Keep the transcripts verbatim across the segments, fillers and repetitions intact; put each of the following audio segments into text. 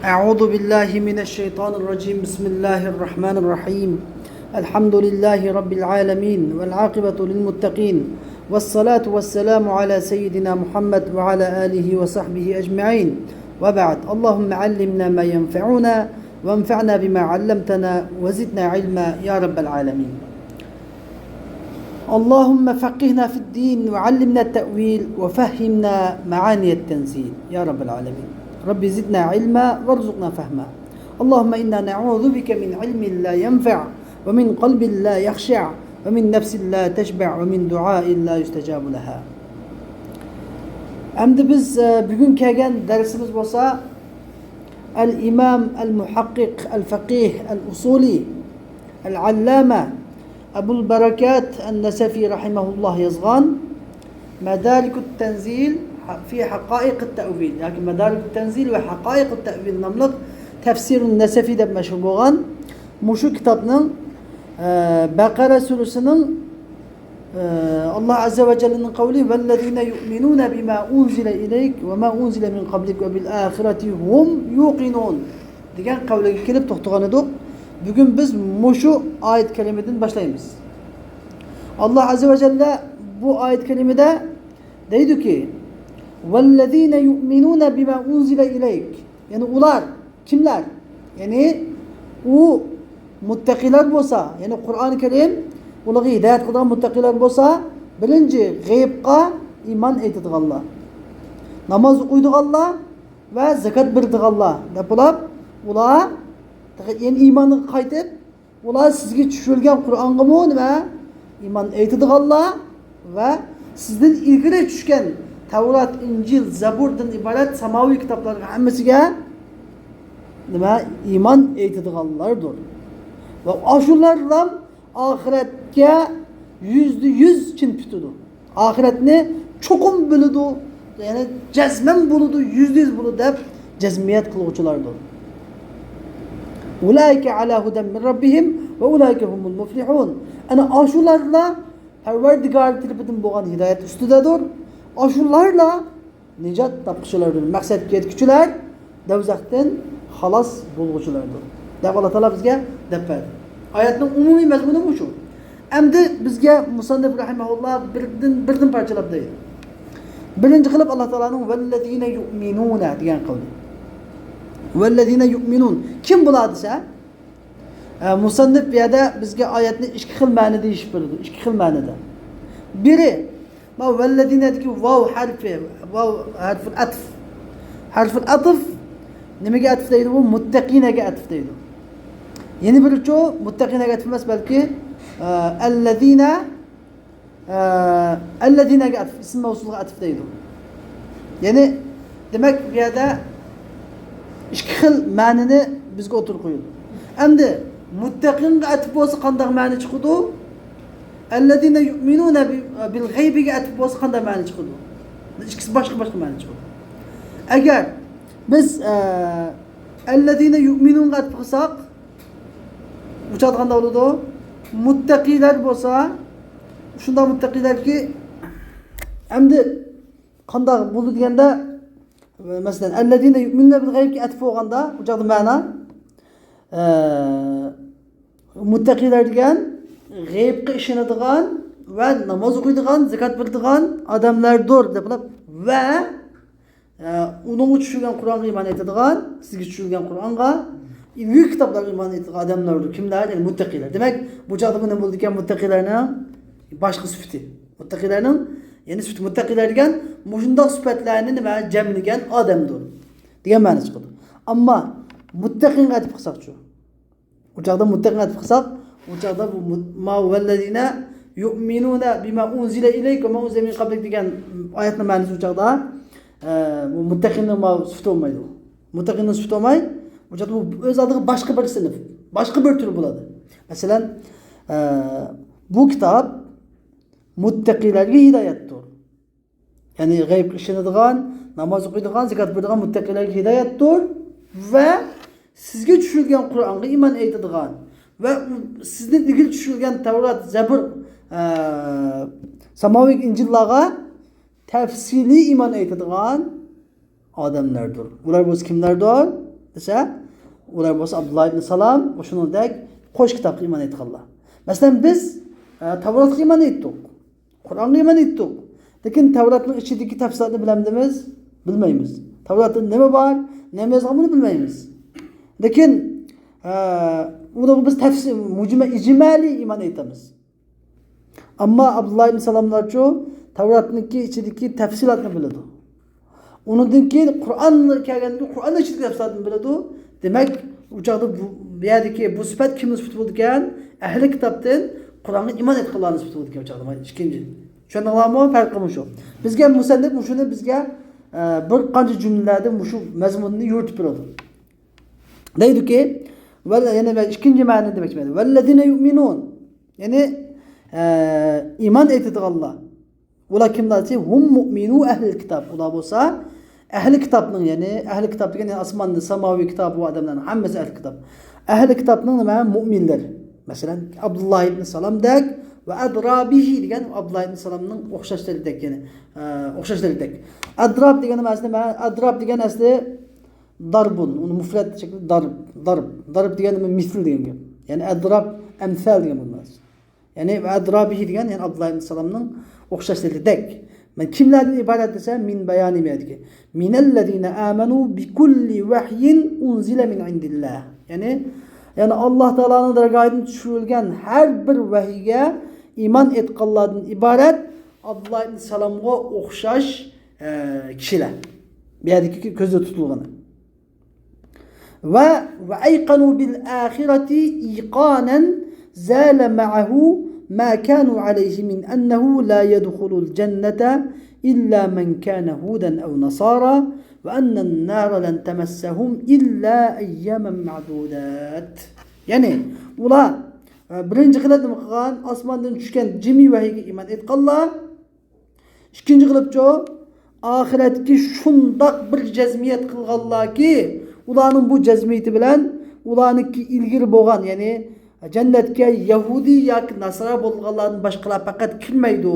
أعوذ بالله من الشيطان الرجيم. بسم الله الرحمن الرحيم. الحمد لله رب العالمين، والعاقبة للمتقين، والصلاة والسلام على سيدنا محمد وعلى آله وصحبه أجمعين. وبعد، اللهم علمنا ما ينفعنا، وانفعنا بما علمتنا، وزدنا علما يا رب العالمين. اللهم فقهنا في الدين وعلمنا التأويل وفهمنا معاني التنزيل يا رب العالمين. رب زدنا علما وارزقنا فهما. اللهم إنا نعوذ بك من علم لا ينفع ومن قلب لا يخشع ومن نفس لا تشبع ومن دعاء لا يستجاب لها. ئەمدى بىز، ئە، بۈگۈن كەلگەن دەرسىمىز بولسا، ئەل ئىمام ئەل مۇھەققىق ئەل فەقىھ ئەل ئۇسۇلى ئەل ئەللامە ئەبۇل بەرەكات ئەن نەسەفى رەھىمەھۇللاھ يازغان مەدارىكۇت تەنزىل فى حقائق التأويل ياكى مەدارىكۇت تەنزىل ۋە ھەقائىقۇت تەئۋىل ناملىق تەفسىرۇن نەسەفى دەپ مەشھۇر بولغان مۇشۇ كىتابنىڭ، ئە، بەقەرە سۈرىسىنىڭ، ئە، ئاللاھ ئەززە ۋە جەللىنىڭ قەۋلى، «ۋەللەزىنە يۇئمىنۇنە بىما ئۇنزىلە ئىلەيك ۋە ما ئۇنزىلە مىن قەبلىك ۋە بىل ئاخىرەتى ھۇم يۇقىنۇن» دېگەن قەۋلىگە كېلىپ توختىغان ئىدۇق. بۈگۈن بىز مۇشۇ ئايەت كەرىمىدىن باشلايمىز. ئاللاھ ئەززە ۋە جەللە بۇ ئايەت كەرىمىدە دەيدۇكى، «ۋەللەزىنە يۇئمىنۇنە بىما ئۇنزىلە ئىلەيك.» يەنى ئۇلار كىملەر؟ يەنى ئۇ مۇتتەقىلەر بولسا، يەنى قۇرئان كەرىم ئۇلارغا ھىدايەت قىلىدىغان مۇتتەقىلەر بولسا، بىرىنچى غەيىبقا ئىمان ئېيتىدىغانلار، ناماز ئوقۇيدىغانلار ۋە زاكات بېرىدىغانلار دەپ بولۇپ، ئۇلار يەنى ئىمانغا قايتىپ، ئۇلار سىزگە چۈشۈرۈلگەن قۇرئانغىمۇ نېمە؟ ئىمان ئېيتىدىغانلار ۋە سىزدىن ئىلگىرى چۈشكەن تەۋرات، ئىنجىل، زەبۇردىن ئىبارەت ساماۋىي كىتابلارغا ھەممىسىگە نېمە؟ ئىمان ئېيتىدىغانلاردۇر. ۋە ئاشۇلارلا ئاخىرەتكە يۈزدە يۈز چىن پۈتىدۇ. ئاخىرەتنى چوقۇم بىلىدۇ، يەنى جەزمەن بولىدۇ، يۈزدە يۈز بولىدۇ دەپ جەزمىيەت قىلغۇچىلاردۇر. «ئۇلائىكە ئەلا ھۇدەن مىن رەببىھىم ۋە ئۇلائىكە ھۇمۇل مۇفلىھۇن.» ئەنە ئاشۇلارلا پەرۋەردىگارى تەرىپىدىن بولغان ھىدايەت ئۈستىدەدۇر. ئاشۇلارلا نىجات تاپقۇچىلاردۇر، مەقسەتكە يەتكۈچىلەر، دوزاختىن خالاس بولغۇچىلاردۇر دەپ ئاللا تائالا بىزگە دەپ بەردى. ئايەتنىڭ ئومۇمىي مەزمۇنى مۇشۇ. ئەمدى بىزگە مۇسەننىپ رەھىمەھۇللا بىردىن، بىردىن پارچىلاپ دەيدۇ. بىرىنچى قىلىپ ئاللا تائالانىڭ «ۋەللەزىنە يۇئمىنۇنە» دېگەن قىلدى. «ۋەللەزىنە يۇئمىنۇن» كىم بۇلار دېسە، ئە، مۇسەننىپ بۇ يەردە بىزگە ئايەتنى ئىككى خىل مەنىدە يېشىپ بېرىدۇ. ئىككى خىل مەنىدە. بىرى، ما ۋەللەزىنەدىكى ۋاۋ ھەرپى، ۋاۋ ھەرفۇل ئەتف. ھەرفۇل ئەتف نېمىگە ئەتف دەيدۇ؟ بۇ مۇتتەقىنەگە ئەتف دەيدۇ. يەنە بىرىچۇ مۇتتەقىنەگە ئەتف ئەمەس، بەلكى، ئە، ئەللەزىنە، ئە، ئەللەزىنەگە ئەتف، ئىسم مەۋسۇلغا ئەتف دەيدۇ. يەنى، دېمەك، بۇ يەردە ئىككى خىل مەنىنى بىزگە ئوتتۇرىغا قويىدۇ. ئەمدى مۇتتەقىنغا ئەتف بولسا قانداق مەنە چىقىدۇ؟ ئەللەزىنە يۇئمىنۇنە بىل غەيبىگە ئەتف بولسا قانداق مەنە چىقىدۇ؟ ئىككىسى باشقا-باشقا مەنە چىقىدۇ. ئەگەر بىز، ئە، ئەللەزىنە يۇئمىنۇنغا ئەتف قىلساق، ئۇ چاغدا قانداق بولىدۇ؟ مۇتتەقىلەر بولسا، شۇنداق مۇتتەقىلەركى، ئەمدى قانداق بولىدۇ دېگەندە، مەسىلەن، ئەللەزىنە يۇئمىنۇنە بىل غەيبكە ئەتف بولغاندا، ئۇ چاغدا مەنا، ئە، مۇتتەقىلەر دېگەن غەيبقا ئىشىنىدىغان ۋە ناماز ئوقۇيدىغان، زاكات بېرىدىغان ئادەملەردۇر دەپ قىلىپ، ۋە، ئە، ئۇنىڭغا چۈشۈرگەن قۇرئانغا ئىمان ئېيتىدىغان، سىزگە چۈشۈرگەن قۇرئانغا، ئىلگىرى كىتابلارغا ئىمان ئېيتىدىغان ئادەملەردۇر. كىملەر؟ يەنى مۇتتەقىلەر. دېمەك، بۇ چاغدا بۇ نېمە بولىدىكەن؟ مۇتتەقىلەرنىڭ باشقا سۈپىتى. مۇتتەقىلەرنىڭ يەنى سۈپىتى. مۇتتەقىلەر دېگەن مۇشۇنداق سۈپەتلەرنى نېمە؟ جەملىگەن ئادەمدۇر دېگەن مەنىسى چىقىدۇ. ئەمما مۇتتەقىنغا ئەتىپ قىلساقچۇ؟ ئۇ چاغدا مۇتتەقىنى ئەتىپ قىلساق، ئۇ چاغدا بۇ مۇ-، ما ۋەللەزىنە يۇئمىنۇنە بىما ئۇنزىلە ئىلەيكە ۋە ما ئۇنزىلە مىن قەبلىك دېگەن ئايەتنىڭ مەنىسى ئۇ چاغدا، ئە، بۇ مۇتتەقىننىڭ ما سۈپىتى بولمايدۇ. مۇتتەقىننىڭ سۈپىتى بولماي، ئۇ چاغدا بۇ ئۆز ئالدىغا باشقا بىر سىنىپ، باشقا بىر تۈر بولىدۇ. مەسىلەن، ئە، بۇ كىتاب مۇتتەقىلەرگە ھىدايەتتۇر. يەنى غەيبكە ئىشىنىدىغان، ناماز ئوقۇيدىغان، زاكات بېرىدىغان مۇتتەقىلەرگە ھىدايەتتۇر ۋە سىزگە چۈشۈرۈلگەن قۇرئانغا ئىمان ئېيتىدىغان ۋە سىزدىن ئىلگىرى چۈشۈرۈلگەن تەۋرات، زەبۇر، ئە، ساماۋىي ئىنجىللارغا تەپسىلىي ئىمان ئېيتىدىغان ئادەملەردۇر. ئۇلار بولسا كىملەردۇر؟ دېسە، ئۇلار بولسا ئابدۇللا ئىبن سالام ۋە شۇنىڭدەك قوش كىتابقا ئىمان ئېيتقانلار. مەسىلەن، بىز، ئە، تەۋراتقا ئىمان ئېيتتۇق، قۇرئانغا ئىمان ئېيتتۇق. لېكىن تەۋراتنىڭ ئىچىدىكى تەپسىلاتنى بىلەمدىمىز؟ بىلمەيمىز. تەۋراتتا نېمە بار، نېمە يازغان، بۇنى بىلمەيمىز. لېكىن، ئە، ئۇنىڭغا بىز تەپسىل، مۇجمە-، ئىجمالىي ئىمان ئېيتىمىز. ئەمما ئابدۇللا ئىبن سالاملارچۇ تەۋراتنىڭكى ئىچىدىكى تەپسىلاتنى بىلىدۇ. ئۇنىڭدىن كېيىن قۇرئان كەلگەندىن كېيىن قۇرئاننىڭ ئىچىدىكى تەپسىلاتنى بىلىدۇ. دېمەك، ئۇ چاغدا بۇ، بۇ يەردىكى بۇ سۈپەت كىمنىڭ سۈپىتى بولىدىكەن؟ ئەھلى كىتابتىن قۇرئانغا ئىمان ئېيتقانلارنىڭ سۈپىتى بولىدىكەن ئۇ چاغدا. مانا ئىككىنچى. چۈشەندىڭلارمۇ؟ پەرقى مۇشۇ. بىزگە مۇسەننىپ مۇشۇنى بىزگە، ئە، بىر قانچە جۈملىلەردە مۇشۇ مەزمۇننى يورۇتۇپ بېرىدۇ. دەيدۇكى، ۋەل-، يەنە بىر ئىككىنچى مەنىنى دېمەكچى. ۋەللەزىنە يۇئمىنۇن. يەنى، ئە، ئىمان ئېيتىدىغانلار. ئۇلار كىملەر دېسە، ھۇم مۇئمىنۇ ئەھلىل كىتاب. ئۇلار بولسا ئەھلى كىتابنىڭ، يەنى ئەھلى كىتاب دېگەن، يەنى ئاسماندا ساماۋىي كىتاب بار ئادەملەرنىڭ ھەممىسى ئەھلى كىتاب. ئەھلى كىتابنىڭ نېمە؟ مۇئمىنلىرى. مەسىلەن، ئابدۇللا ئىبن سالامدەك ۋە ئەدرابىھى دېگەن ئابدۇللا ئىبن سالامنىڭ ئوخشاشلىرىدەك، يەنى، ئە، ئوخشاشلىرىدەك. ئەدراب دېگەن نېمە ئەسلى؟ نېمە؟ ئەدراب دېگەن ئەسلى داربۇن، ئۇنى مۇفرەت شەكلىدە دارب، دارب، دارب دېگەن نېمە؟ مىسىل دېگەن گەپ. يەنى ئەدراب، ئەمسال دېگەن بۇ مەنىسى. يەنى ئەدرابىھى دېگەن، يەنى ئابدۇللا ئىبن سالامنىڭ ئوخشاشلىرىدەك. مانا كىملەردىن ئىبارەت دېسە، مىن بەيانى مەدىكى. مىنەللەزىنە ئامەنۇ بىكۇللى ۋەھيىن ئۇنزىلە مىن ئىندىللا. يەنى، يەنى ئاللا تائالانىڭ دەرگاھىدىن چۈشۈرۈلگەن ھەر بىر ۋەھىيگە ئىمان ئېيتقانلاردىن ئىبارەت ئابدۇللا ئىبن سالامغا ئوخشاش، ئە، كىشىلەر. بۇ يەردىكى كۆزدە تۇتۇلغىنى. ۋە، ۋە ئەيقەنۇ بىل ئاخىرەتى ئىقانەن زالە مەئەھۇ ما كانۇ ئەلەيھى مىن ئەننەھۇ لا يەدخۇلۇل جەننەتە ئىللا مەن كانە ھۇدەن ئەو نەسارا ۋە ئەننەن نارە لەن تەمەسسەھۇم ئىللا ئەييامەن مەئدۇدات. يەنى، ئۇلار، ئە، بىرىنچى قېتىم نېمە قىلغان؟ ئاسماندىن چۈشكەن جىمى ۋەھىيگە ئىمان ئېيتقانلار. ئىككىنچى قىلىپچۇ، ئاخىرەتكە شۇنداق بىر جەزمىيەت قىلغانلاركى، ئۇلارنىڭ بۇ جەزمىيىتى بىلەن ئۇلارنىڭكى ئىلگىرى بولغان، يەنى جەننەتكە يەھۇدىي ياكى ناسارا بولغانلاردىن باشقىلار پەقەت كىرمەيدۇ.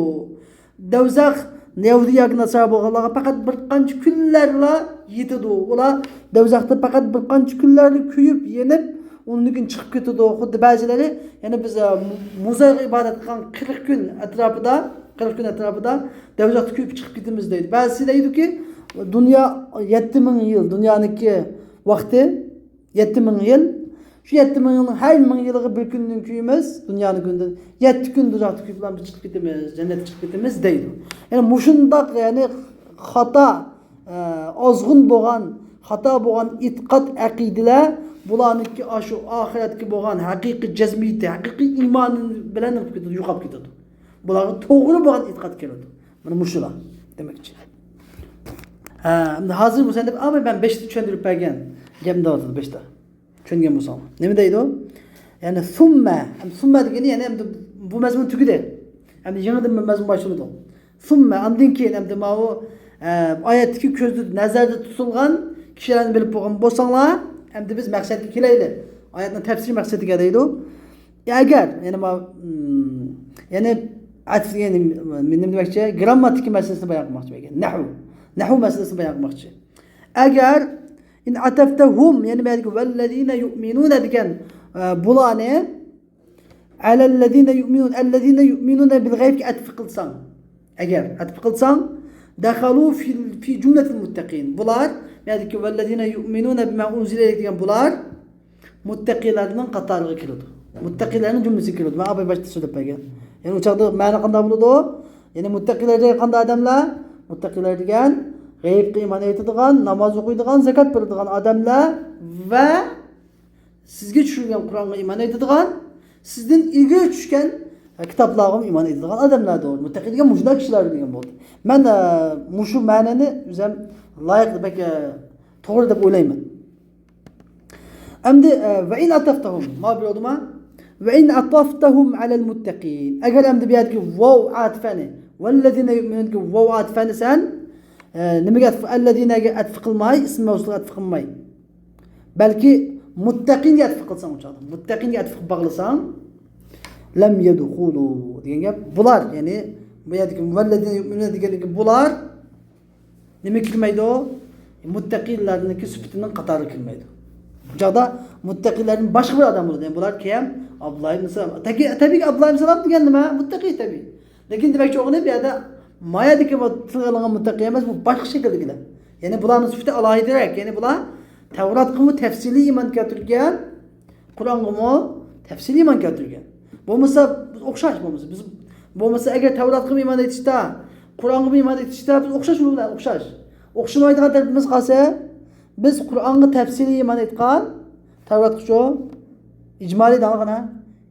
دوزاخ يەھۇدىي ياكى ناسارا بولغانلارغا پەقەت بىر قانچە كۈنلەرلا يېتىدۇ. ئۇلار دوزاختا پەقەت بىر قانچە كۈنلەرلا كۆيۈپ، يېنىپ، ئۇنىڭدىن كېيىن چىقىپ كېتىدۇ. خۇددى بەزىلىرى، يەنى بىز، ئە، مۇ-، مۇزايغا ئىبادەت قىلغان قىرىق كۈن ئەتراپىدا، قىرىق كۈن ئەتراپىدا دوزاختا كۆيۈپ چىقىپ كېتىمىز دەيدۇ. بەزىسى دەيدۇكى، دۇنيا يەتتە مىڭ يىل، دۇنيانىڭكى ۋاقتى يەتتە مىڭ يىل. شۇ يەتتە مىڭ يىلنىڭ ھەر مىڭ يىلىغا بىر كۈندىن كۆيىمىز، دۇنيانىڭ كۈنىدىن يەتتە كۈن دوزاختا كۆيۈپ، بىز چىقىپ كېتىمىز، جەننەتكە چىقىپ كېتىمىز دەيدۇ. يەنى مۇشۇنداق، يەنى خاتا، ئە، ئازغۇن بولغان، خاتا بولغان ئېتىقاد، ئەقىدىلەر بۇلارنىڭكى ئاشۇ ئاخىرەتكە بولغان ھەقىقىي جەزمىيىتى، ھەقىقىي ئىمانى بىلەن نېمە قىلىپ كېتىدۇ، يوقاپ كېتىدۇ. بۇلارغا توغرا بولغان ئېتىقاد كېلىدۇ. مانا مۇشۇلار دېمەكچى. ھە، ئەمدى ھازىر مۇسەننىپ، ئا، مەن بەشتە چۈشەندۈرۈپ بەرگەن گەپنى دەۋاتىدۇ، بەشتە. چۈشەنگەن بولساڭ. نېمە دەيدۇ؟ يەنى سۇممە. ئەمدى سۇممە دېگىنى يەنى ئەمدى بۇ مەزمۇن تۈگىدى. ئەمدى يېڭىدىن بىر مەزمۇن باشلىنىدۇ. سۇممە، ئاندىن كېيىن ئەمدى ماۋۇ، ئە، ئايەتتىكى كۆزدە نەزەردە تۇتۇلغان كىشىلەرنى بىلىپ بولغان بولساڭلار، ئەمدى بىز مەقسەتكە كېلەيلى. ئايەتنىڭ تەپسىرىي مەقسىتىگە دەيدۇ. ئەگەر، يەنى ما-، مم، يەنى ئەتىپ، يەنى نېمە دېمەكچى؟ گرامماتىكا مەسىلىسىنى بايان قىلماقچى بەلكى. نەھۋ. نەھۋ مەسىلىسىنى بايان قىلماقچى. ئەگەر، ئىن ئەتەفتەھۇم، يەنى بۇ يەردىكى ۋەللەزىنە يۇئمىنۇنە دېگەن، ئە، بۇلارنى، ئەلەللەزىنە يۇئمىنۇن، ئەللەزىنە يۇئمىنۇنە بىل غەيبكە ئەتىپ قىلساڭ، ئەگەر ئەتىپ قىلساڭ، دەخەلۇ فىل، فى جۈملەتىل مۇتتەقىن. بۇلار، بۇ يەردىكى ۋەللەزىنە يۇئمىنۇنە بىما ئۇنزىلە ئىلەيكە دېگەن بۇلار، مۇتتەقىلەرنىڭ قاتارىغا كىرىدۇ. مۇتتەقىلەرنىڭ جۈملىسىگە كىرىدۇ. مەن ئاباي باشتا سۆزلەپ بەرگەن. يەنى ئۇ چاغدا مەنە قانداق بولىدۇ؟ يەنى مۇتتەقىلەر دېگەن قانداق ئادەملەر؟ مۇتتەقىلەر دېگەن غەيىبقا ئىمان ئېيتىدىغان، ناماز ئوقۇيدىغان، زاكات بېرىدىغان ئادەملەر ۋە سىزگە چۈشۈرۈلگەن قۇرئانغا ئىمان ئېيتىدىغان، سىزدىن ئىلگىرى چۈشكەن كىتابلارغىمۇ ئىمان ئېيتىدىغان ئادەملەردۇر. مۇتتەقى دېگەن مۇشۇنداق كىشىلەر دېگەن بولدى. مەن، ئە، مۇشۇ مەنىنى ئۆزۈم لايىق، بەك، ئە، توغرا دەپ ئويلايمەن. ئەمدى، ئە، ۋە ئىن ئەتەفتەھۇم. ما بولدىما؟ ۋە ئىن ئەتەفتەھۇم ئەلەل مۇتتەقىن. ئەگەر ئەمدى بۇ يەردىكى ۋاۋ ئاتىپەنى، ۋەللەزىنە يۇئمىنۇندىكى ۋاۋ ئاتىپەنى سەن، ئە، نېمىگە ئەتف، ئەللەزىنەگە ئەتف قىلماي، ئىسمى مەۋسۇلغا ئەتف قىلماي. بەلكى مۇتتەقىنگە ئەتف قىلساڭ ئۇ چاغدا. مۇتتەقىنگە ئەتف قىلىپ باغلىساڭ، لەم يەدخۇلۇ دېگەن گەپ. بۇلار، يەنى بۇ يەردىكى ۋەللەزىنە يۇئمىنۇنە دېگەندىكى بۇلار نېمە كىرمەيدۇ؟ مۇتتەقىنلارنىڭكى سۈپىتىنىڭ قاتارىغا كىرمەيدۇ. بۇ چاغدا مۇتتەقىيلەردىن باشقا بىر ئادەم بولىدۇ. يەنى بۇلار كىم؟ ئابدۇللا ئىبن سالام. تەبىئىي، تەبىئىيكى، ئابدۇللا ئىبن سالام دېگەن نېمە؟ مۇتتەقىي تەبىئىي. لېكىن دېمەكچى بولغىنى، بۇ يەردە ما يەردىكى بۇ تىلغا ئېلىنغان مۇتتەقىي ئەمەس، بۇ باشقا شەكىلدىكىلەر. يەنى بۇلارنىڭ سۈپىتى ئالاھىدىرەك. يەنى بۇلار تەۋراتقىمۇ تەپسىلىي ئىمان كەلتۈرگەن، قۇرئانغىمۇ تەپسىلىي ئىمان كەلتۈرگەن. بولمىسا بىز ئوخشاش، بولمىسا بىز، بولمىسا ئەگەر تەۋراتقىمۇ ئىمان ئېيتىشتا، قۇرئانغىمۇ ئىمان ئېيتىشتا بىز ئوخشاش، ئۇلار بىلەن ئوخشاش. ئوخشىمايدىغان تەرىپىمىز قالسا، بىز قۇرئانغا تەپسىلىي ئىمان ئېيتقان، تەۋراتقىچۇ؟ ئىجمالىي دەڭلار قانا؟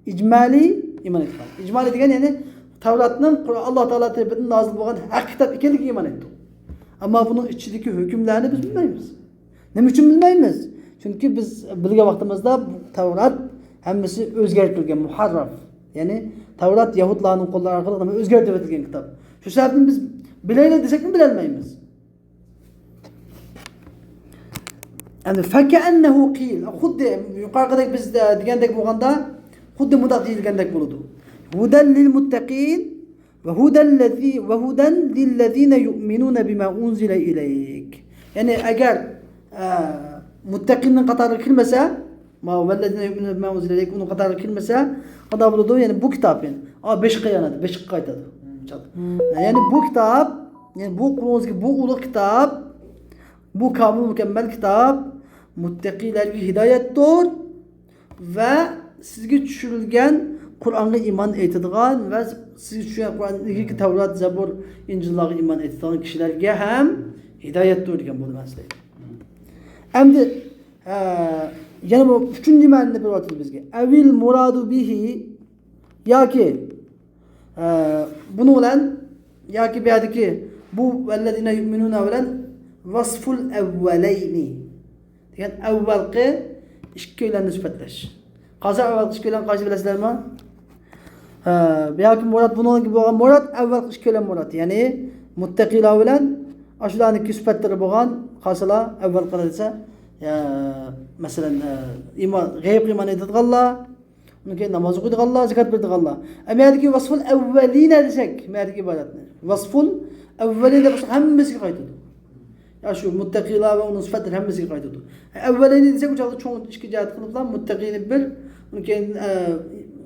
ئىجمالىي ئىمان ئېيتقان. ئىجمالىي دېگەن، يەنى تەۋراتنىڭ قۇرئان، ئاللا تائالا تەرىپىدىن نازىل بولغان ھەق كىتاب ئىكەنلىكىگە ئىمان ئېيتتۇق. ئەمما بۇنىڭ ئىچىدىكى ھۆكۈملەرنى بىز بىلمەيمىز. نېمە ئۈچۈن بىلمەيمىز؟ چۈنكى بىز بىلگەن ۋاقتىمىزدا بۇ تەۋرات ھەممىسى ئۆزگەرتىلگەن، مۇھەرراف. يەنى تەۋرات يەھۇدلارنىڭ قوللىرى ئارقىلىق نېمە ئۆزگەرتىۋېتىلگەن كىتاب. شۇ سەۋەبتىن بىز بىلەيلى دېسەكمۇ بىلەلمەيمىز. ئەمدى فكأنه قيل، خۇددى يۇقىرىقىدەك بىز دېگەندەك بولغاندا، خۇددى مۇنداق دېيىلگەندەك بولىدۇ. هدى للمتقين وهدى الذي، وهدى للذين يؤمنون بما أنزل إليك. يەنى ئەگەر، ئە، مۇتتەقىننىڭ قاتارىغا كىرمىسە، ما، والذين يؤمنون بما أنزل إليك، ئۇنىڭ قاتارىغا كىرمىسە، قانداق بولىدۇ؟ يەنى بۇ كىتاب، يەنى، ئا، بېشىغا يانىدۇ، بېشىغا قايتىدۇ. يەنى بۇ كىتاب، يەنى بۇ قولىڭىزدىكى بۇ ئۇلۇغ كىتاب، بۇ كامىل مۇكەممەل كىتاب مۇتتەقىيلەرگە ھىدايەتتۇر ۋە سىزگە چۈشۈرۈلگەن قۇرئانغا ئىمان ئېيتىدىغان ۋە سىزگە چۈشۈرگەن قۇرئان، ئىلگىرىكى تەۋرات، زەبۇر، ئىنجىللارغا ئىمان ئېيتىدىغان كىشىلەرگە ھەم ھىدايەتتۇر دېگەن بولدى مەن سىلەرگە. ئەمدى، ئە، يەنە بۇ ئۈچىنچى مەنىنى بېرىۋاتىدۇ بىزگە. أو المراد به، ياكى، ئە، بۇنىڭ بىلەن ياكى بۇ يەردىكى بۇ والذين يؤمنون بىلەن وصف الأولين دېگەن ئەۋۋەلقى ئىككىيلەننى سۈپەتلەش. قالسا ئەۋۋەلقى ئىككىيلەن قايسى بىلەسىلەرمۇ؟ ھە، ياكى مۇراد، بۇنىڭدىكى بولغان مۇراد ئەۋۋەلقى ئىككىيلەن مۇراد. يەنى مۇتتەقىلار بىلەن ئاشۇلارنىڭكى سۈپەتلىرى بولغان قالسىلا ئەۋۋەلقىلەر دېسە، يا، مەسىلەن، ئە، ئىمان، غەيىبقا ئىمان ئېيتىدىغانلار، ئۇنىڭ كېيىن ناماز ئوقۇيدىغانلار، زاكات بېرىدىغانلار. ئەمما يەردىكى ۋەسفۇل ئەۋۋەلىنە دېسەك، مەدىكى ئىبارەتنى. ۋەسفۇل ئەۋۋەلىنە دېسەك ھەممىسىگە قايتىدۇ. يا شۇ مۇتتەقىلار ۋە ئۇنىڭ سۈپەتلىرى ھەممىسىگە قايتىدۇ. ئەۋۋەلىنە دېسەك، ئۇ چاغدا چوڭ ئىككى جەھەت قىلىپلا، مۇتتەقىنى بىر، ئۇنىڭ كېيىن، ئە،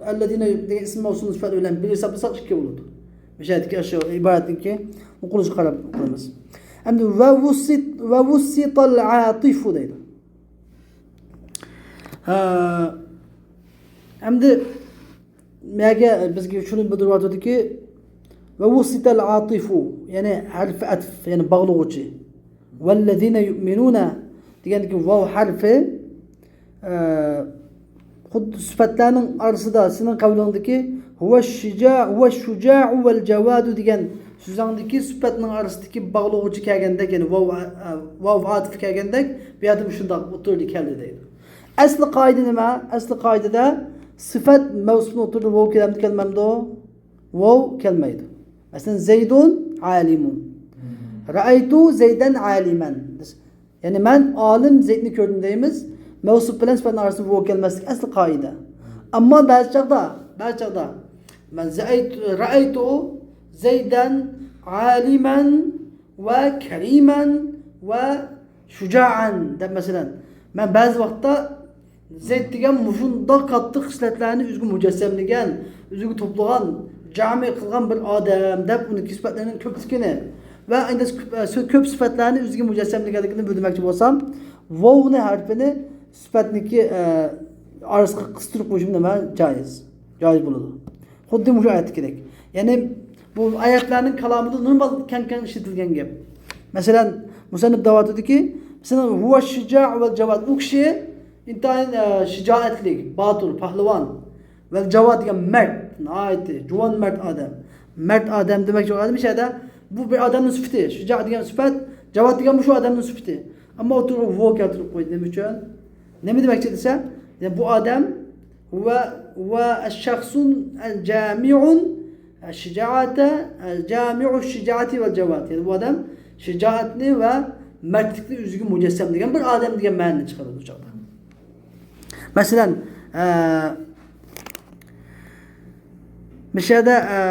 ئەللەزىنە دېگەن ئىسم مەۋسۇل سۈپەت بىلەن بىر ھېسابلىساق ئىككى بولىدۇ. مۇشۇ يەردىكى شۇ ئىبارەتنىڭكى ئوقۇلۇشىغا قاراپ ئوقۇيمىز. ئەمدى ۋە ۋۇسسىت-، ۋە ۋۇسسىتال ئاتىفۇ دەيدۇ. ھە، ئەمدى مەگە بىزگە شۇنى بىلدۈرۈۋاتىدۇكى، ۋە ۋۇسسىتەل ئاتىفۇ، يەنى ھەرف ئەتف، يەنى باغلىغۇچى. ۋەللەزىنە يۇئمىنۇنە دېگەندىكى ۋاۋ ھەرفى، ئە، خۇددى سۈپەتلەرنىڭ ئارىسىدا سېنىڭ قەۋلىڭدىكى ھۇۋە شىجا-، ھۇۋە شۇجائۇ ۋەل جاۋادۇ دېگەن سۆزۈڭدىكى سۈپەتنىڭ ئارىسىدىكى باغلىغۇچى كەلگەندەك، يەنى ۋاۋ، ئە، ۋاۋ ئاتىف كەلگەندەك، بۇ يەردە مۇشۇنداق ئوتتۇرىدا كەلدى دەيدۇ. ئەسلى قائىدە نېمە؟ ئەسلى قائىدىدە سۈپەت مەۋسۇپنىڭ ئوتتۇرىدا ۋاۋ كېلەمدۇ، كەلمەمدۇ؟ ۋاۋ كەلمەيدۇ. مەسىلەن، زەيدۇن ئالىمۇن. رەئەيتۇ زەيدەن ئالىمەن. يەنى مەن ئالىم زەيدنى كۆردۈم دەيمىز. مەۋسۇپ بىلەن سۈپەتنىڭ ئارىسىدا ۋاۋ كەلمەسلىك ئەسلى قائىدە. ئەمما بەزى چاغدا، بەزى چاغدا مەن زەئەيت-، رەئەيتۇ زەيدەن ئالىمەن ۋە كەرىمەن ۋە شۇجائەن دەپ، مەسىلەن، مەن بەزى ۋاقىتتا زەيد دېگەن مۇشۇنداق كاتتا خىسلەتلەرنى ئۆزىگە مۇجەسسەملىگەن، ئۆزىگە توپلىغان، جامى قىلغان بىر ئادەم دەپ، ئۇنىڭ سۈپەتلىرىنىڭ كۆپلۈكىنى ۋە ئەندىسە كۆپ، كۆپ سۈپەتلەرنى ئۆزىگە مۇجەسسەملىگەنلىكىنى بىلدۈرمەكچى بولسام، ۋاۋنى ھەرپىنى سۈپەتنىڭكى، ئە، ئارىسىغا قىستۇرۇپ قويۇشۇم نېمە؟ جائىز. جائىز بولىدۇ. خۇددى مۇشۇ ئايەتتىكىدەك. يەنى بۇ ئايەتلەرنىڭ كالامىدا نورمال كەڭ-كەڭ ئىشلىتىلگەن گەپ. مەسىلەن، مۇسەننىپ دەۋاتىدۇكى، مەسىلەن، ھۇۋە شىجائۇ ۋەل جاۋاد. ئۇ كىشى ئىنتايىن، ئە، شىجائەتلىك، باتۇر، پەھلىۋان. ۋەل جاۋاد دېگەن مەرد، ناھايىتى جۇۋان مەرد ئادەم. مەرد ئادەم دېمەكچى بولغان ئادەم ئىچەردە بۇ بىر ئادەمنىڭ سۈپىتى. شىجائە دېگەن سۈپەت، جاۋاد دېگەن مۇشۇ ئادەمنىڭ سۈپىتى. ئەمما ئوتتۇرىغا ۋاۋ كەلتۈرۈپ قويدى. نېمە ئۈچۈن؟ نېمە دېمەكچى دېسە، يەنى بۇ ئادەم ۋە، ۋە شەخسۇن جامىئۇن شىجائەتە، جامىئۇ شىجائەتى ۋەل جاۋاد. يەنى بۇ ئادەم شىجائەتنى ۋە مەردلىكنى ئۆزىگە مۇجەسسەملىگەن بىر ئادەم دېگەن مەنىنى چىقىرىدۇ بۇ چاغدا. مەسىلەن، ئە، مۇشۇ يەردە، ئە،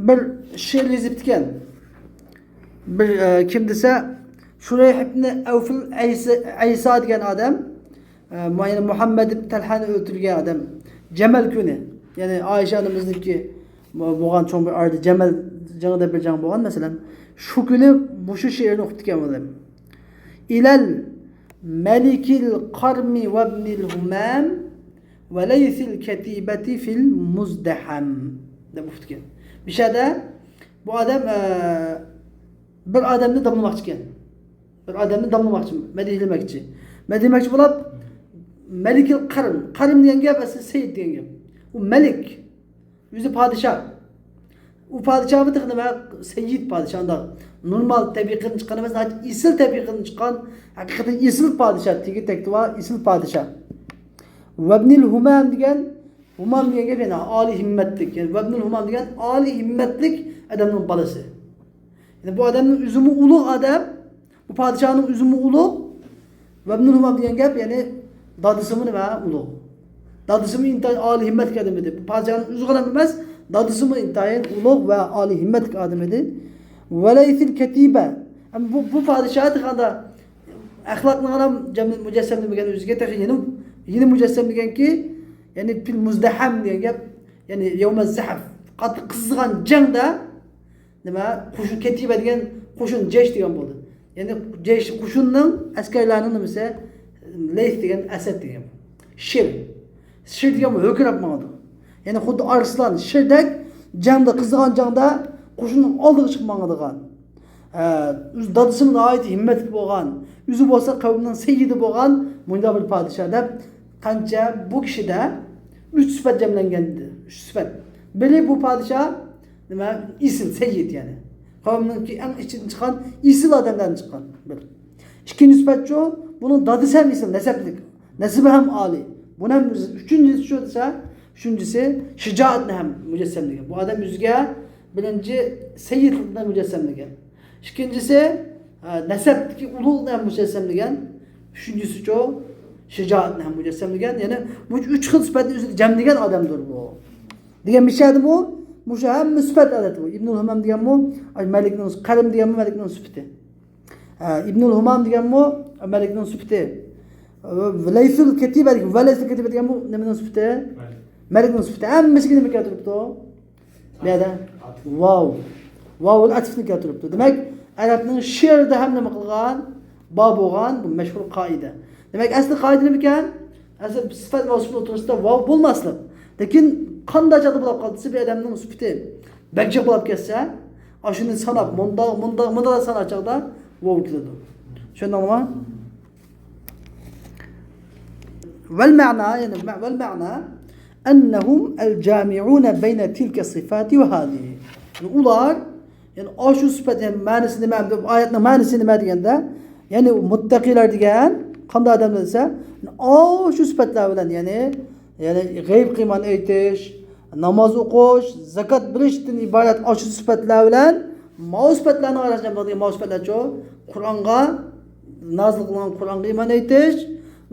بىر شېئىر يېزىپتىكەن. بىر، ئە، كىم دېسە، شۇرەيھ ئىبنى ئەۋفىل ئەيسا، ئەيسا دېگەن ئادەم، ئە، مۇ-، يەنى مۇھەممەد ئىبن تەلھانى ئۆلتۈرگەن ئادەم، جەمەل كۈنى، يەنى ئائىشە ئانىمىزنىڭكى بو-، بولغان چوڭ بىر ئارىدا جەمەل جېڭىدا بىر جەڭ بولغان، مەسىلەن، شۇ كۈنى مۇشۇ شېئىرنى ئوقۇپتىكەن ئۇ ئادەم. إلى الملك القرم وابن الهمام وليث الكتيبة في المزدحم دەپ ئوقۇپتىكەن. بۇ يەردە بۇ ئادەم، ئە، بىر ئادەمنى داملىماقچىكەن. بىر ئادەمنى داملىماقچى، مەدھىيلىمەكچى. مەدھىيلىمەكچى بولۇپ، مەلىكىل قەرم. قەرم دېگەن گەپ ئەسلى سەييىد دېگەن گەپ. ئۇ مەلىك. ئۆزى پادىشاھ. ئۇ پادىشاھمۇ تېخى نېمە؟ سەييىد پادىشاھ، ئانداق نورمال تەبىئىي قىلىقتىن چىققان ئەمەس، ناھايىتى ئېسىل تەبىئىي قىلىقتىن چىققان، ھەقىقەتەن ئېسىل پادىشاھ، تېگى تەكتى بار ئېسىل پادىشاھ. ۋەبنىل ھۇمام دېگەن، ھۇمام دېگەن گەپ يەنە ئالىي ھىممەتلىك. يەنى ۋەبنىل ھۇمام دېگەن ئالىي ھىممەتلىك ئادەمنىڭ بالىسى. يەنى بۇ ئادەمنىڭ ئۆزىمۇ ئۇلۇغ ئادەم، بۇ پادىشاھنىڭ ئۆزىمۇ ئۇلۇغ. ۋەبنىل ھۇمام دېگەن گەپ، يەنى دادىسىمۇ نېمە؟ ئۇلۇغ. دادىسىمۇ ئىنتايىن ئالىي ھىممەتلىك ئادەم ئىدى. بۇ پادىشاھنىڭ ئۆزىغىلا ئەمەس، دادىسىمۇ ئىنتايىن ئۇلۇغ ۋە ئالىي ھىممەتلىك ئادەم ئىدى. ۋەلەيسىل كەتىبە. ئەمما بۇ، بۇ پادىشاھ تېخى ئەخلاقنى ھەم جەم-، مۇجەسسەملىمىگەن ئۆزىگە تېخى يەنە، يەنە مۇجەسسەملىگەنكى، يەنى پىل مۇزدەھەم دېگەن گەپ، يەنى يەۋمە زەھەف، قاتتىق قىزىغان جەڭدە نېمە؟ قوشۇن، كەتىبە دېگەن قوشۇن، جەيش دېگەن بولدى. يەنى جەيش، قوشۇننىڭ، ئەسكەرلەرنىڭ نېمىسى؟ لەيس دېگەن، ئەسەد دېگەن. شىر. شىر دېگەن بۇ ھۆركىرەپ ماڭىدۇ. يەنى خۇددى ئارسلان، شىردەك جەڭدە، قىزىغان جەڭدە قوشۇننىڭ ئالدىغا چىقىپ ماڭىدىغان. ھە، ئۆز دادىسىمۇ ناھايىتى ھىممەتلىك بولغان، ئۆزى بولسا قەۋمنىڭ سەييىدى بولغان مۇنداق بىر پادىشاھ دەپ، قانچە بۇ كىشىدە ئۈچ سۈپەت جەملەنگەن ئىدى. ئۈچ سۈپەت. بىرى بۇ پادىشاھ نېمە؟ ئېسىل، سەييىد يەنى. قەۋمنىڭكى ئەڭ ئىچىدىن چىققان ئېسىل ئادەملەردىن چىققان بىر. ئىككىنچى سۈپەتچۇ، بۇنىڭ دادىسى ھەم ئېسىل، نەسەبلىك. نەسىبى ھەم ئالىي. بۇنى ھەم ئۈچىنچىسىچۇ دېسە، ئۈچىنچىسى شىجائەتنى ھەم مۇجەسسەملىگەن. بۇ ئادەم ئۆزىگە بىرىنچى سەييىدلىقنى مۇجەسسەملىگەن. ئىككىنچىسى، ئە، نەسەبتىكى ئۇلۇغنى ھەم مۇجەسسەملىگەن. ئۈچىنچىسىچۇ، شىجائەتنى ھەم مۇجەسسەملىگەن. يەنى بۇ ئۈچ خىل سۈپەتنى ئۆزىدە جەملىگەن ئادەمدۇر بۇ. دېگەن مىشەدىمۇ مۇشۇ ھەممە سۈپەت ئادەتتە بۇ. ئىبنۇل ھۇمام دېگەنمۇ، ئاي، مەلىكنىڭ، قەرم دېگەنمۇ مەلىكنىڭ سۈپىتى. ھە، ئىبنۇل ھۇمام دېگەنمۇ مەلىكنىڭ سۈپىتى. ۋەلەيسۇل كەتىبە دېگەن، ۋەلەيسۇل كەتىبە دېگەنمۇ نېمىنىڭ سۈپىتى؟ مەلىك. مەلىكنىڭ سۈپىتى. ھەممىسىگە نېمە كەلتۈرۈپتۇ؟ بۇ يەردە ۋاۋ. ۋاۋۇل ئەتفنى كەلتۈرۈپتۇ. دېمەك، ئەرەبنىڭ شېئىرىدا ھەم نېمە قىلغان؟ بار بولغان بۇ مەشھۇر قائىدە. دېمەك، ئەسلى قائىدە نېمىكەن؟ ئەسلى سۈپەت مەۋسۇپنىڭ ئوتتۇرىسىدا ۋاۋ بولماسلىق. لېكىن قانداق چاغدا بولاپ قالسا، بىر ئادەمنىڭ سۈپىتى بەك جىق بولاپ كەتسە، ئاشۇنى ساناپ، مۇنداق، مۇنداق، مۇنداق ساناش چاغدا ۋاۋ كېلىدۇ. چۈشەندىڭلارمۇ؟ والمعنى، يەنى مە-، والمعنى أنهم الجامعون بين تلك الصفات وهذه. يەنى ئۇلار، يەنى ئاشۇ سۈپەت، يەنى مەنىسى نېمە؟ ئايەتنىڭ مەنىسى نېمە دېگەندە، يەنى مۇتتەقىيلار دېگەن قانداق ئادەملەر دېسە، يەنى ئاشۇ سۈپەتلەر بىلەن، يەنى، يەنى غەيبقا ئىمان ئېيتىش، ناماز ئوقۇش، زاكات بېرىشتىن ئىبارەت ئاشۇ سۈپەتلەر بىلەن، ماۋۇ سۈپەتلەرنىڭ ئارىسىدا، ماۋۇ سۈپەتلەرچۇ؟ قۇرئانغا، نازىل قىلغان قۇرئانغا ئىمان ئېيتىش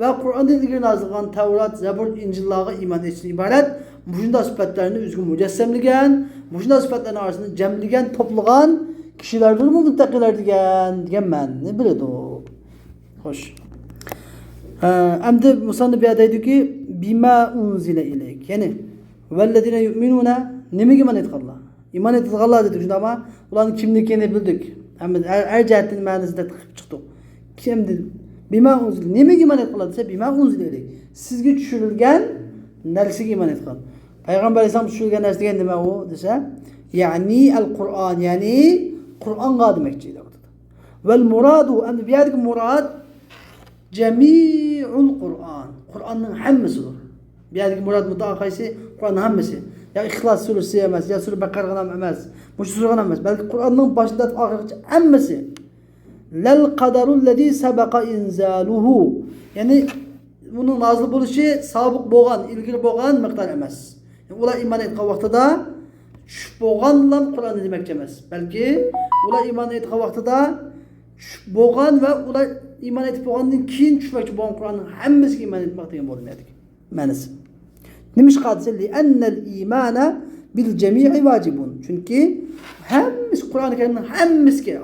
ۋە قۇرئاندىن ئىلگىرى نازىل قىلغان تەۋرات، زەبۇر، ئىنجىللارغا ئىمان ئېيتىشتىن ئىبارەت مۇشۇنداق سۈپەتلەرنى ئۆزىگە مۇجەسسەملىگەن، مۇشۇنداق سۈپەتلەرنىڭ ئارىسىدا جەملىگەن، توپلىغان كىشىلەردۇر مۇتتەقىيلار دېگەن، دېگەن مەنىنى بېرىدۇ. خوش. ھە، ئەمدى مۇسەننىپ بۇ يەردە دەيدۇكى، بىما ئۇنزىلە ئىلەيك. يەنى، ۋەللەزىنە يۇئمىنۇنە، نېمىگە ئىمان ئېيتقانلار؟ ئىمان ئېيتىدىغانلار دېدۇق، شۇنداقمۇ؟ ئۇلارنىڭ كىملىكىنى بىلدۇق. ھەممە ھەر، ھەر جەھەتتىن مەنىسىنى تەتقىق قىلىپ چىقتۇق. كىم دېدى؟ بىما ئۇنزىلە. نېمىگە ئىمان ئېيتقانلار دېسە، بىما ئۇنزىلە ئىلەيك. سىزگە چۈشۈرۈلگەن نەرسىگە ئىمان ئېيتقان. پەيغەمبەر ئەلەيھىسسالام چۈشۈرۈلگەن نەرسە دېگەن نېمە ئۇ دېسە، يەنى ئەل قۇرئان، يەنى قۇرئانغا دېمەكچى. ۋەل مۇرادۇ، ئەمدى بۇ يەردىكى مۇراد جەمىئۇل قۇرئان. قۇرئاننىڭ ھەممىسىدۇر. بۇ يەردىكى مۇراد مۇتلەق قايسى؟ قۇرئاننىڭ ھەممىسى. يا ئىخلاس سۈرىسى ئەمەس، يا سۈرە بەقەرەنىڭ ئەمەس، مۇشۇ سۈرىنىڭ ئەمەس، بەلكى قۇرئاننىڭ باشىدىن تارتىپ ئاخىرىغىچە ھەممىسى. لەل قەدەرۇللەزى سەبەقە ئىنزالۇھۇ. يەنى ئۇنىڭ نازىل بولۇشى سابىق بولغان، ئىلگىرى بولغان مىقدار ئەمەس. يەنى ئۇلار ئىمان ئېيتقان ۋاقتىدا چۈشۈپ بولغانلا قۇرئاننى دېمەكچى ئەمەس. بەلكى ئۇلار ئىمان ئېيتقان ۋاقتىدا چۈشۈپ بولغان ۋە ئۇلار ئىمان ئېيتىپ بولغاندىن كېيىن چۈشمەكچى بولغان قۇرئاننىڭ ھەممىسىگە ئىمان ئېيتماق دېگەن بولىدۇ بۇ يەردىكى مەنىسى. نېمىشقا دېسە، لىئەننەل ئىمانە بىل جەمىئى ۋاجىبۇن. چۈنكى ھەممىسى، قۇرئان كەرىمنىڭ ھەممىسىگە،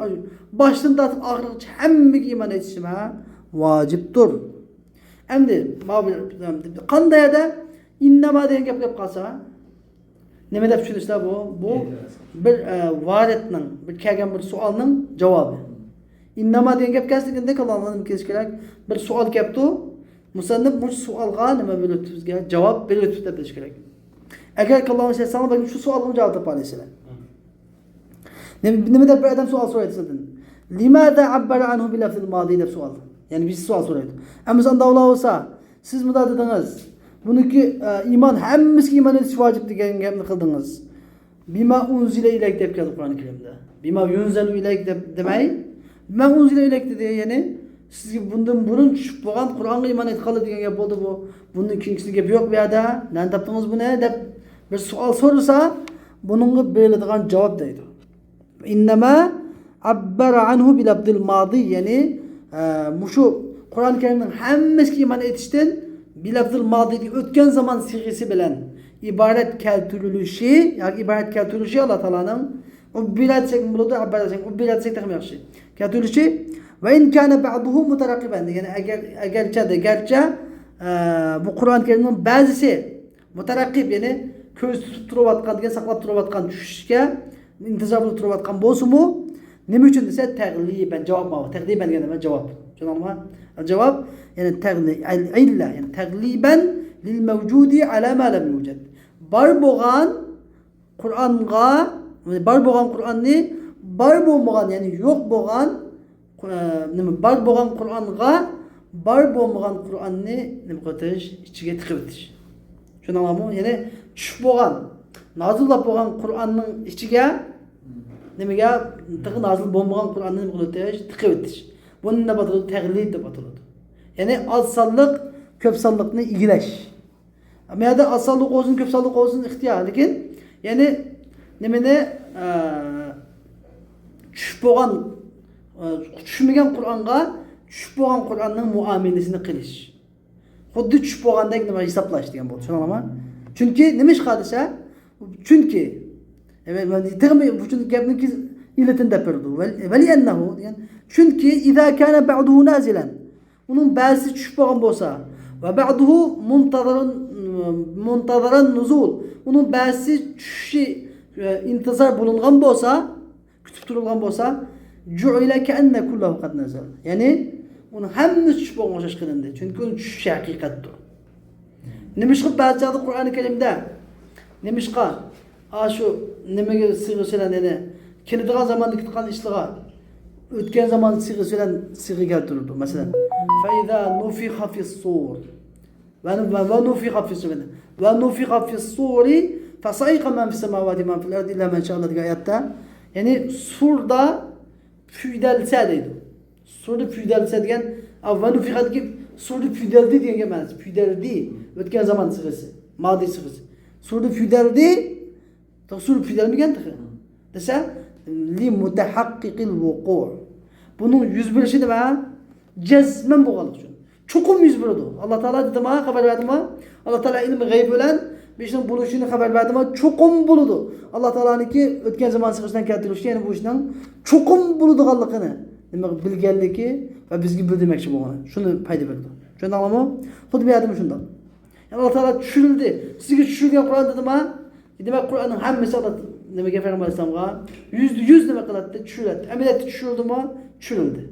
باشتىن تارتىپ ئاخىرىغىچە ھەممىگە ئىمان ئېيتىش نېمە؟ ۋاجىپتۇر. ئەمدى ماۋۇ قانداق يەردە ئىننەما دېگەن گەپ كېلىپ قالسا، نېمە دەپ چۈشىنىشلەر بۇ؟ بۇ بىر، ئە، ۋارىدنىڭ، بىر كەلگەن بىر سوئالنىڭ جاۋابى. ئىننەما دېگەن گەپ كەلسە، ئاللانىڭ نېمە كېلىشى كېرەك؟ بىر سوئال كەپتۇ. مۇسەننىپ مۇشۇ سوئالغا نېمە بېرىۋېتىپتۇ بىزگە؟ جاۋاب بېرىۋېتىپتۇ دەپ بىلىش كېرەك. ئەگەر كاللامنى ئىشلەتسەڭلار، بەلكىم شۇ سوئالغىمۇ جاۋاب تاپالايسىلەر. نېمە، نېمە دەپ بىر ئادەم سوئال سورايدۇ سىزدىن؟ لماذا عبر عنه بلفظ الماضي دەپ سوئال. يەنى بىرسى سوئال سورايدۇ. ئەمما ئانداق بولسا، سىز مۇنداق دېدىڭىز، بۇنىڭكى، ئە، ئىمان، ھەممىسىگە ئىمان ئېيتىش ۋاجىپ دېگەن گەپنى قىلدىڭىز. بما أنزل إليك دەپ كەلدى قۇرئان كەرىمدە. بما ينزل إليك دەپ دېمەي، بما أنزل إليك دېدى. يەنى سىزگە بۇندىن بۇرۇن چۈشۈپ بولغان قۇرئانغا ئىمان ئېيتقانلار دېگەن گەپ بولدى بۇ. بۇندىن كېيىنكىسىگە گەپ يوق بۇ يەردە. نەدىن تاپتىڭىز بۇنى دەپ بىر سوئال سورىسا، بۇنىڭغا بېرىلىدىغان جاۋاب دەيدۇ. إنما عبر عنه بلفظ الماضي، يەنى، ئە، مۇشۇ قۇرئان كەرىمنىڭ ھەممىسىگە ئىمان ئېيتىشتىن بلفظ الماضي، ئۆتكەن زامان سىغىسى بىلەن ئىبارەت كەلتۈرۈلۈشى، ياكى ئىبارەت كەلتۈرۈلۈشى ئاللا تائالانىڭ، عبر دېسەكمۇ بولىدۇ، عبر دېسەك، عبر دېسەك تېخىمۇ ياخشى. كەلتۈرۈلۈشى، وإن كان بعضه مترقبا، دېگەن ئەگەر، ئەگەرچە، گەرچە، ئە، بۇ قۇرئان كەرىمنىڭ بەزىسى مۇتەرەققىب، يەنى كۆز تۇتۇپ تۇرۇۋاتقان دېگەن، ساقلاپ تۇرۇۋاتقان، چۈشۈشكە ئىنتىزار بىلەن تۇرۇۋاتقان بولسىمۇ، نېمە ئۈچۈن دېسە، تەغلىبەن، جاۋاب ماۋۇ. تەغلىبەن دېگەن نېمە؟ جاۋاب. چۈشەندىڭلارمۇ؟ جاۋاب، يەنى تەغلى-، ئەل-، ئىللە، يەنى تەغلىبەن لىل مەۋجۇدى ئەلا ما لەم يۇجەد. بار بولغان قۇرئانغا، بار بولغان قۇرئاننى بار بولمىغان، يەنى يوق بولغان، ئە، نېمە، بار بولغان قۇرئانغا بار بولمىغان قۇرئاننى نېمە قىلىۋېتىش، ئىچىگە تىقىۋېتىش. چۈشەندىڭلارمۇ؟ يەنى چۈشۈپ بولغان، نازىل بولۇپ بولغان قۇرئاننىڭ ئىچىگە نېمىگە، تېخى نازىل بولمىغان قۇرئاننى نېمە قىلىۋېتىش، تىقىۋېتىش. بۇنى نېمە دەپ ئاتىلىدۇ؟ تەغلىب دەپ ئاتىلىدۇ. يەنى ئاز سانلىق كۆپ سانلىقنى ئىگىلەش. ئەمما يەردە ئاز سانلىق بولسۇن، كۆپ سانلىق بولسۇن ئىختىيار. لېكىن، يەنى نېمىنى، ئە، چۈشۈپ بولغان، ئە، چۈشمىگەن قۇرئانغا چۈشۈپ بولغان قۇرئاننىڭ مۇئامىلىسىنى قىلىش. خۇددى چۈشۈپ بولغاندەك نېمە ھېسابلاش دېگەن بولدى. چۈشەندىڭلارمۇ؟ چۈنكى نېمە ئىش قىلدىسە؟ چۈنكى، ئە، تېخىمۇ بۇ چۈنكى گەپنىڭ ئىللىتىنى دەپ بېرىدۇ. ۋەل-، ولأنه دېگەن. چۈنكى إذا كان بعضه نازلا، ئۇنىڭ بەزىسى چۈشۈپ بولغان بولسا، وبعضه منتظرا، منتظرا النزول، ئۇنىڭ بەزىسى چۈشۈشى، ئە، ئىنتىزار بولۇنغان بولسا، كۈتۈپ تۇرۇلغان بولسا، جعل كأن كله قد نزل. يەنى ئۇنىڭ ھەممىسى چۈشۈپ بولغان ئوخشاش قىلىندى. چۈنكى ئۇنىڭ چۈشۈشى ھەقىقەتتۇر. نېمىشقا بەزى چاغدا قۇرئانى كەرىمدە، نېمىشقا ئاشۇ نېمىگە سىغىش بىلەن، يەنى كېلىدىغان زاماندا كېتىدىغان ئىشلارغا، ئۆتكەن زامان سىغىش بىلەن سىغا كەلتۈرۈلىدۇ. مەسىلەن، فإذا نفخ في الصور. ۋە، ۋە، ونفخ في الصور. ونفخ في الصور فصعق من في السماوات ومن في الأرض إلا من شاء الله دېگەن ئايەتتە، يەنى سۇردا پۈيدەلسە دەيدۇ. سۇردا پۈيدەلسە دېگەن، ئا، ونفخ دېگەن سۇردا پۈيدەلدى دېگەن گەپ مەنىسى. پۈيدەلدى. ئۆتكەن زامان سىغىسى. مادى سىغىسى. سۇردا پۈيدەلدى. تېخى سۇردا پۈيدەلمىگەن تېخى. دېسە، لمتحقق الوقوع. بۇنىڭ يۈز بېرىشى نېمە؟ جەزمەن بولغانلىقى ئۈچۈن. چوقۇم يۈز بېرىدۇ. ئاللا تائالا دېدىما، خەۋەر بەردىما؟ ئاللا تائالا ئىلمى غەيب بىلەن بىر ئىشنىڭ بولۇشىنى خەۋەر بەردىما؟ چوقۇم بولىدۇ. ئاللا تائالانىڭكى ئۆتكەن زامان سىغىشىدىن كەلتۈرۈشى، يەنى بۇ ئىشنىڭ چوقۇم بولىدىغانلىقىنى نېمە بىلگەنلىكى ۋە بىزگە بىلدۈرمەكچى بولغىنى. شۇنى پايدا بېرىدۇ. چۈشەندىڭلارمۇ؟ خۇددى بۇ يەردىمۇ شۇنداق. يەنى ئاللا تائالا چۈشۈرۈلدى. سىزگە چۈشۈرگەن قۇرئان دېدىما؟ دېمەك، قۇرئاننىڭ ھەممىسى ئاللا نېمىگە، پەيغەمبەر ئەلەيھىسسالامغا يۈزدە يۈز نېمە قىلاتتى؟ چۈشۈرەتتى. ئەمەلىيەتتە چۈشۈرۈلدىمۇ؟ چۈشۈرۈلدى.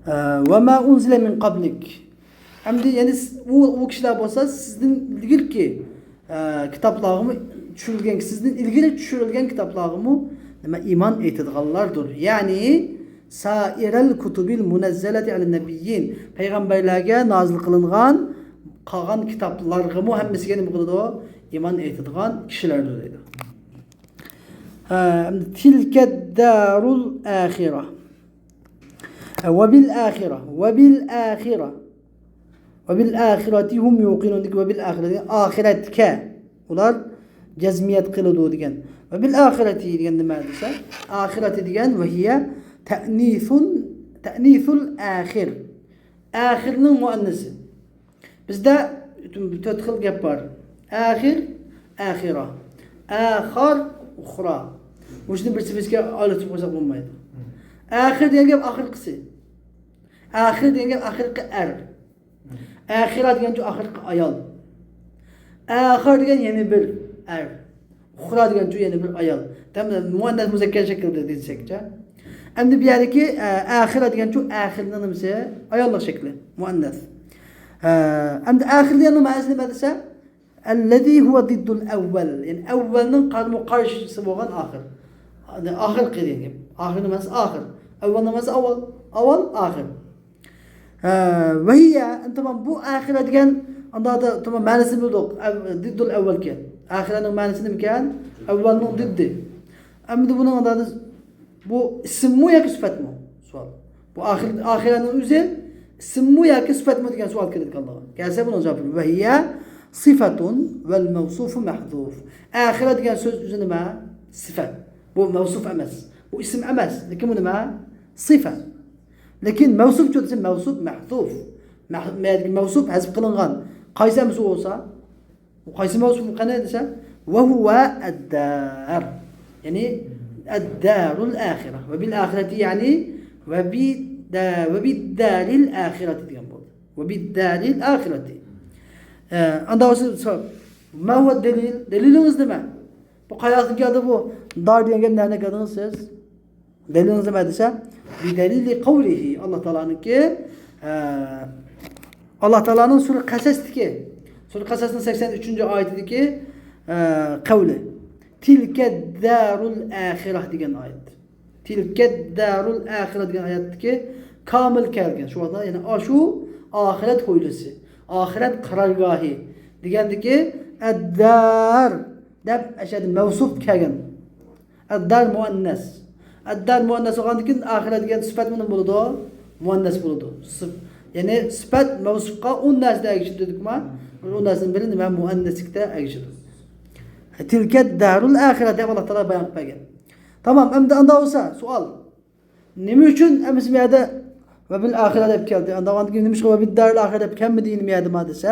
ئە، وما أنزل من قبلك. ئەمدى يەنى سىز، ئۇ، ئۇ كىشىلەر بولسا سىزدىن ئىلگىرىكى، ئە، كىتابلارغىمۇ چۈشۈرۈلگەن، سىزدىن ئىلگىرى چۈشۈرۈلگەن كىتابلارغىمۇ نېمە، ئىمان ئېيتىدىغانلاردۇر. يەنى سائر الكتب المنزلة على النبيين، پەيغەمبەرلەرگە نازىل قىلىنغان قالغان كىتابلارغىمۇ ھەممىسىگە نېمە قىلىدۇ؟ ئىمان ئېيتىدىغان كىشىلەردۇر دەيدۇ. ھە، تلك الدار الآخرة. ھە، وبالآخرة، وبالآخرة. وبالآخرة هم يوقنون دېگەن، وبالآخرة، ئاخىرەتكە ئۇلار جەزمىيەت قىلىدۇ دېگەن. وبالآخرة دېگەن نېمە دېسە، ئاخرة دېگەن وهي تأنيث، تأنيث الآخر. ئاخىرنىڭ مۇئەننىسى. بىزدە تۆت خىل گەپ بار. ئاخىر، ئاخىرە. ئاخار، ئۇخرا. مۇشۇنى بىر سىفەتكە ئايلاشتۇرۇپ قويساق بولمايدۇ. ئاخىر دېگەن گەپ ئاخىرقىسى. ئاخىر دېگەن گەپ ئاخىرقى ئەر. ئاخىرە دېگەنچۇ ئاخىرقى ئايال. ئاخىر دېگەن يەنە بىر ئەر. ئۇخرا دېگەنچۇ يەنە بىر ئايال. تەم-، مۇئەننەس مۇزەككەر شەكىلدە دېسەكچە. ئەمدى بۇ يەردىكى، ئە، ئاخىرە دېگەنچۇ ئاخىرنىڭ نېمىسى؟ ئاياللىق شەكلى. مۇئەننەس. ئە، ئەمدى ئاخىر دېگەننىڭ مەنىسى نېمە دېسە؟ الذي هو ضد الأول. يەنى ئەۋۋەلنىڭ قارىمۇ قارشىسى بولغان ئاخىر. ئاخىرقى دېگەن گەپ. ئاخىرنىڭ مەنىسى ئاخىر. ئەۋۋەلنىڭ مەنىسى ئاۋۋال. ئاۋۋال، ئاخىر. ھە، ۋەھىيە، تامام بۇ ئاخىرە دېگەن، ئاندا تامام مەنىسىنى بىلدۇق. ئەۋ-، ضد الأول كەن. ئاخىرەنىڭ مەنىسى نېمىكەن؟ ئەۋۋەلنىڭ ضدى. ئەمدى بۇنىڭ ئاندا بۇ ئىسىممۇ ياكى سۈپەتمۇ؟ سوئال. بۇ ئاخىر، ئاخىرەنىڭ ئۆزى ئىسىممۇ ياكى سۈپەتمۇ دېگەن سوئال كېلىدىكەنلىكى. كەلسە بۇنىڭ جاۋابى، ۋەھىيە صىفەتۇن ۋەل مەۋسۇفۇ مەھزۇف. ئاخىرە دېگەن سۆز ئۆزى نېمە؟ سۈپەت. بۇ مەۋسۇف ئەمەس. بۇ ئىسىم ئەمەس. لېكىن بۇ نېمە؟ سىفەت. لېكىن مەۋسۇفچۇ دېسە، مەۋسۇف مەھزۇف. مەھ-، مەۋسۇف ھەزىپ قىلىنغان. قايسى ئەمەس ئۇ بولسا؟ ئۇ قايسى مەۋسۇف قېنى دېسە، ۋە ھۇۋە ئەددار. يەنى ئەددارۇل ئاخىرە. ۋە بىل ئاخىرەتى، يەنى ۋە بىددا-، ۋە بىددارىل ئاخىرەتى دېگەن بولدى. ۋە بىددارىل ئاخىرەتى. ئە، ئاندا بولسا، ما ھۇۋە دەلىل؟ دەلىلىڭىز نېمە؟ بۇ قاياقتىن كەلدى بۇ؟ دار دېگەن گەپ نەدىن كەلدىڭىز سىز؟ دەلىلىڭىز نېمە دېسە، بىدەلىلى قەۋلىھى، ئاللا تائالانىڭكى، ئە، ئاللا تائالانىڭ سۈرە قەسەستىكى، سۈرە قەسەسنىڭ سەكسەن ئۈچىنچى ئايىتىدىكى، ئە، قەۋلى. تىلكە دارۇل ئاخىرە دېگەن ئايەت. تىلكە دارۇل ئاخىرە دېگەن ئايەتتىكى كامىل كەلگەن. شۇ ۋاقىتتا يەنى ئاشۇ ئاخىرەت ھويلىسى، ئاخىرەت قارارگاھى دېگەندىكى ئەددار دەپ ئەشەدە مەۋسۇپ كەلگەن. ئەددار مۇئەننەس. ئەددار مۇئەننەس بولغاندىن كېيىن ئاخىرەت دېگەن سۈپەت نېمە بولىدۇ؟ مۇئەننەس بولىدۇ. سۈپ-، يەنى سۈپەت مەۋسۇپقا ئون نەرسىدە ئەگىشىدۇ دېدۇقما؟ ئون نەرسىنىڭ بىرى نېمە؟ مۇئەننەسلىكتە ئەگىشىدۇ. تىلكە دارۇل ئاخىرە دەپ ئاللا تائالا بايان قىلىپ بەرگەن. تامام، ئەمدى ئاندا بولسا سوئال. نېمە ئۈچۈن ئەمىسە بۇ يەردە ۋە بىل ئاخىرە دەپ كەلدى؟ ئاندا ئاندىن كېيىن نېمىشقا ۋە بىددارىل ئاخىرە دەپ كەلمىدى يەنە بۇ يەردە ما دېسە،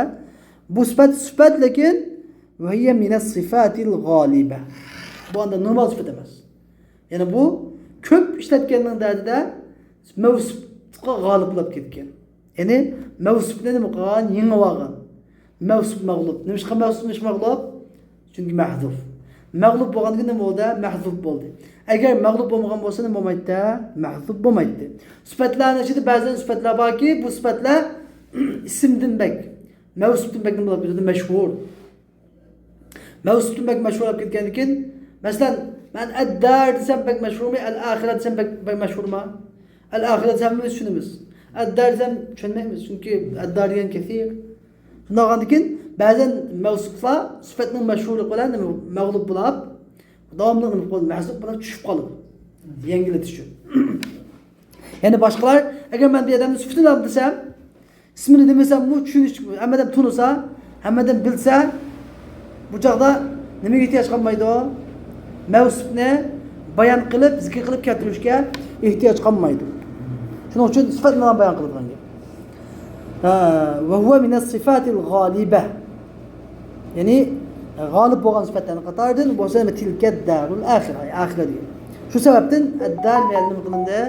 بۇ سۈپەت سۈپەت، لېكىن ۋە ھىيە مىنەس سىفاتىل غالىبە. بۇ ئاندا نورمال سۈپەت ئەمەس. يەنى بۇ كۆپ ئىشلەتكەننىڭ دەردىدە مەۋسۇپقا غالىب بولۇپ كەتكەن. يەنى مەۋسۇپنى نېمە قىلغان؟ يېڭىۋالغان. مەۋسۇپ مەغلۇپ. نېمىشقا مەۋسۇپ، نېمىشقا مەغلۇپ؟ چۈنكى مەھزۇف. مەغلۇپ بولغاندىن كېيىن نېمە بولدى؟ مەھزۇپ بولدى. ئەگەر مەغلۇپ بولمىغان بولسا نېمە بولمايتتى؟ مەھزۇپ بولمايتتى. سۈپەتلەرنىڭ ئىچىدە بەزى سۈپەتلەر باركى، بۇ سۈپەتلەر ئىسىمدىن بەك، مەۋسۇپتىن بەك نېمە بولۇپ كېتىدۇ؟ مەشھۇر. مەۋسۇپتىن بەك مەشھۇر بولۇپ كەتكەندىن كېيىن، مەسىلەن، مەن ئەددار دېسەم بەك مەشھۇرمۇ؟ ئەل ئاخىرە دېسەم بەك، بەك مەشھۇرما؟ ئەل ئاخىرە دېسەم ھەممىمىز چۈشىنىمىز. ئەددار دېسەم چۈشەنمەيمىز، چۈنكى ئەددار دېگەن كەسىر. شۇنداق بولغاندىن كېيىن، بەزەن مەۋسۇپلار سۈپەتنىڭ مەشھۇرلۇقى بىلەن نېمە، مەغلۇپ بولاپ، داۋاملىق نېمە قىلىدۇ؟ مەھزۇپ بولاپ چۈشۈپ قالىدۇ. يەڭگىللىتىش ئۈچۈن. يەنى باشقىلار، ئەگەر مەن بۇ ئادەمنى سۈپىتىنى ئاپ دېسەم، ئىسمىنى دېمىسەم، بۇ چۈشىنىش، ھەممە ئادەم تونۇسا، ھەممە ئادەم بىلسە، بۇ چاغدا نېمىگە ئېھتىياج قالمايدۇ؟ مەۋسۇپنى بايان قىلىپ، زىكىر قىلىپ كەلتۈرۈشكە ئېھتىياج قالمايدۇ. شۇنىڭ ئۈچۈن سۈپەت بىلەن بايان قىلىدىغان گەپ. ھە، ۋە ھۇۋە مىنەس سىفاتىل غالىبە. يەنى، غالىب بولغان سۈپەتلەرنىڭ قاتارىدىن بولسا، تىلكە دارۇل ئاخىرە، ئاخىرە دېگەن. شۇ سەۋەبتىن ئەددار نېمە قىلىندى؟